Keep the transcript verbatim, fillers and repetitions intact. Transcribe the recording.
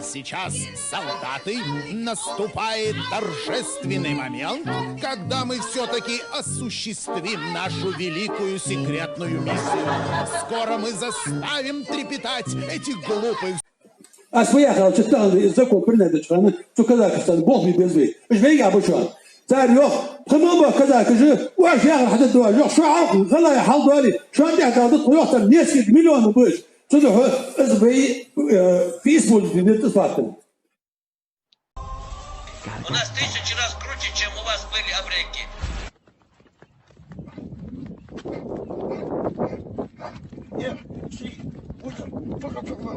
Сейчас, солдаты, наступает торжественный момент, когда мы все-таки осуществим нашу великую секретную миссию. Скоро мы заставим трепетать этих глупых... Аз вай яхар, цу тахан закон принять даьча хана, цу Казахстане болх бе беза вай. Уж вайга а ба шоана. Цар йоах, тха мел бола казахаша, оаш яхар хьаде деза, йоах, шо хьалха гӀалгӀай хьал доале, шоана тӀехьа дала да тхо, йоах, цар несколько миллионов беш. Цудухьа из вай, э, фейсбуке динаргда из фатта. У нас тысячи раз круче, чем у вас были абрекки. Нет, си, понял, пока, пока.